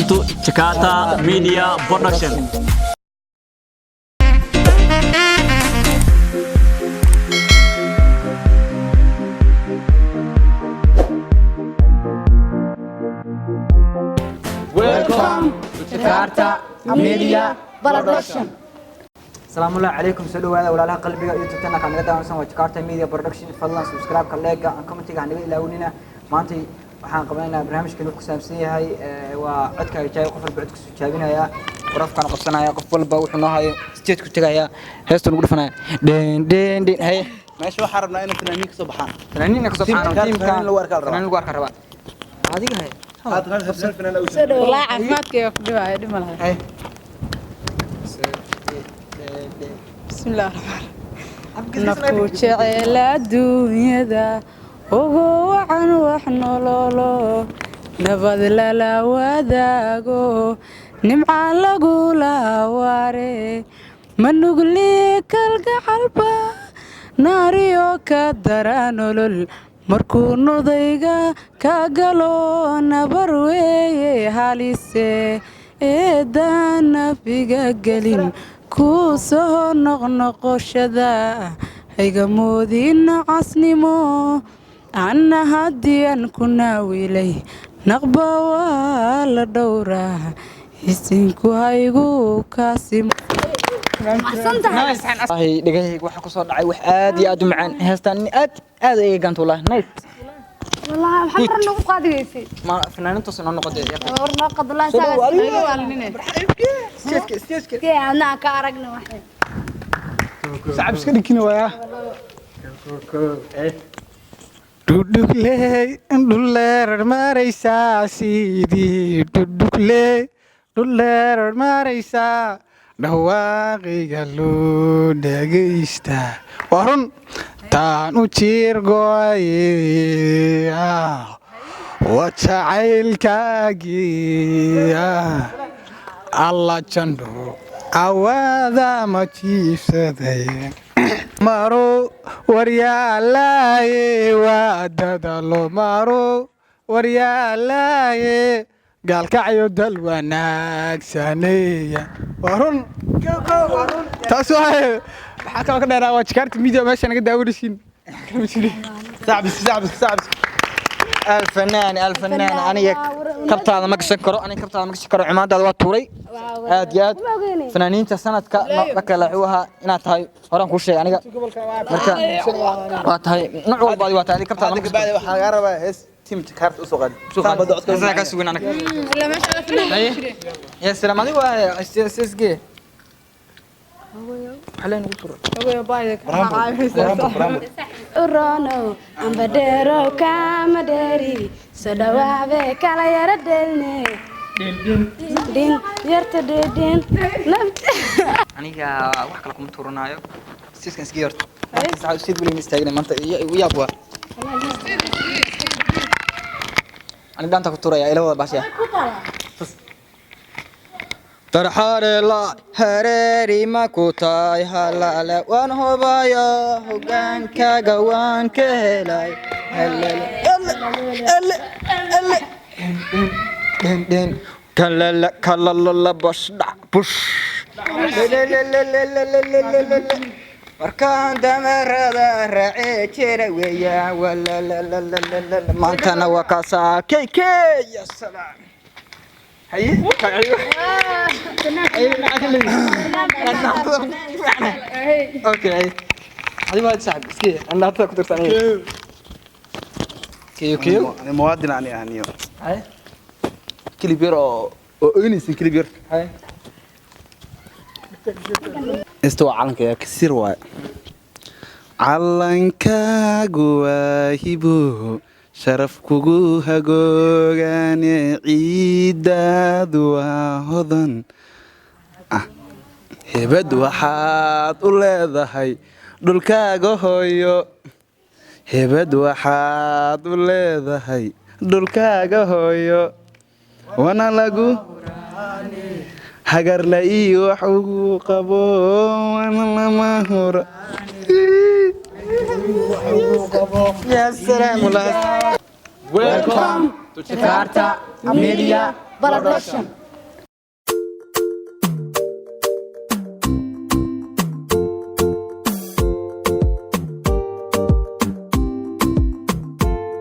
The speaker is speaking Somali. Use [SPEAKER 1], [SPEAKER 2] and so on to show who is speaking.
[SPEAKER 1] To Jakarta Media Production.
[SPEAKER 2] Welcome to Jakarta Media Production.
[SPEAKER 3] Asalaamu calaykum, soo dhawaada walaalaha qalbiga YouTube channelka naga daawansan waa Jakarta Media Production. Fadlan subscribe-ka, like-ga and comment-ga hanaga ilaawinina. Maanta waxaan qabanaynaa barnaamijkan wuxuu ku saabsan yahay waa codka jaay, qof walba codkiisu jaabinaya, warafkaan qabsanaya, qof walba wuxuu noo hayo stage ku tagaya, heesta nagu dhufanaya, dhen dhen dhen. Haye.
[SPEAKER 4] Meesha waxaan rabnaa inay fanaaniin ka soo baxaan.
[SPEAKER 3] Fanaaniin ka soo baxaan.
[SPEAKER 4] Tiimka
[SPEAKER 3] tiimka
[SPEAKER 4] fanaaniin lagu arkaa la rabaa.
[SPEAKER 3] Fanaaniin lagu arkaa rabaa. Adiga haye.
[SPEAKER 5] Wallaahi caafimaadkayga ku dhibaayo, dhib ma laha.
[SPEAKER 3] Haye.
[SPEAKER 5] Bismillahi raxmaan. Nafku jecel adduunyada ugu wacan, wax nololo nabad lala wadaago, nimca lagula waare, ma nugli kalgacalba naariyo ka dara nolol, markuu nudayga ka galo nabar weeye halise, eedaan nafiga gelin kuu soo noqnoqoshada, haygamoodin casnimo anna haddii aan ku naawilay, naqba waa la dhowraa, isinku haygu kaasimo.
[SPEAKER 3] Wallaahi dhegahayga waxaa ku soo dhacay wax aad iyo aad u macaan. Heestaan aad aad iga ganta, wallahi, nice.
[SPEAKER 2] Wallahi waxaan mar nagu qaadi weysay.
[SPEAKER 3] Ma fanaaniintaas noo noqotay?
[SPEAKER 2] War noo qadlaan.
[SPEAKER 3] Soo dhawaad.
[SPEAKER 2] Saagas.
[SPEAKER 3] Stageka.
[SPEAKER 2] Kee adna ka aragna waxay.
[SPEAKER 6] Sacab iska dhigina waaya. Dhudhugley dhuleerar maraysaa, sidii dhudhugley dhuleerar maraysaa, dhawaaqayga loo dhagaystaa, waa run taan u jiir go'aye, waa jacaylkaagii. Alla jandho awaada ma jiifsaday maro waryaalaaye, waa dadalo maro waryaalaaye, gaalkacyo dal wanaagsaneeya, waa run taas. Waaye maxaa kaloo ka dheeraa? Waa Jakarta Media, meesha naga daawanaysiin.
[SPEAKER 4] Sacbis, sacbis, sacbis.
[SPEAKER 3] Alfanaan, alfanaan. Aniga kabtaada ma gashan karo, aniga kabtaada ma gashan karo. Cumaadaada waa tuuray aad iyo aad. Fanaaniinta sanadka marka la wuxuu ahaa inaad tahay horaan kuu sheegay aniga, marka waa tahay nooc walba adi waa tahay, adiga kabtaada ma
[SPEAKER 4] Hadda
[SPEAKER 3] gashan
[SPEAKER 4] kabacdi waxaa lagaa rabaa hees team Jakarta usoo qaadi. Saan bada codka.
[SPEAKER 3] Heesaha kaa sugan anaga.
[SPEAKER 5] Ilaa meesha ala fanaan ku jire.
[SPEAKER 3] Ya salaam, adiga waa SSG waxaa leen ugu tuuray.
[SPEAKER 5] Ogoyo baayda ka caawinaysaa.
[SPEAKER 2] Uronow amba dheerow kama dheeri, soo dhawaabe kala yara dhelne dhin yarta dhidhin nafta.
[SPEAKER 3] Aniga wax kale kuma tuuranaayo, siiskan iska yarto. Sax sid weli ma istaagna maanta iyo igu yaab. Waa aniga dhaanta ku tuuraya, ila wada baashiya. Tarxaarela hareeri ma ku tahay halale, waan hubaya hogaankaaga waan ka helay halale ele ele ele dhen dhen kalala kalalala bash dhac bush lelelelelelelelele, markaan damarada raacee jira weeyaan walalalalala, maantana waa kaasaa kk. Ya salaam. Haye. Okay, adiga waa saaxib iski andhaata ku dirsan kiyo kiyo.
[SPEAKER 4] Ani muwaadin ani ahniyo.
[SPEAKER 3] Haye.
[SPEAKER 4] Kilib yar oo oynaysan, kilib yar.
[SPEAKER 3] Haye.
[SPEAKER 4] Inta waa calanka yaa kasir waaye. Calankaagu waa hibo, sharaf kugu hagoogane, ciidaadu waa hodan. Ah, hebad waxaad u leedahay dhulkaaga hooyo, hebad waxaad u leedahay dhulkaaga hooyo, wana lagu hagarla ii wax ugu qabo, wana lama huro.
[SPEAKER 3] Ya salaam.
[SPEAKER 1] Welcome
[SPEAKER 3] Jakarta Media.
[SPEAKER 2] Production.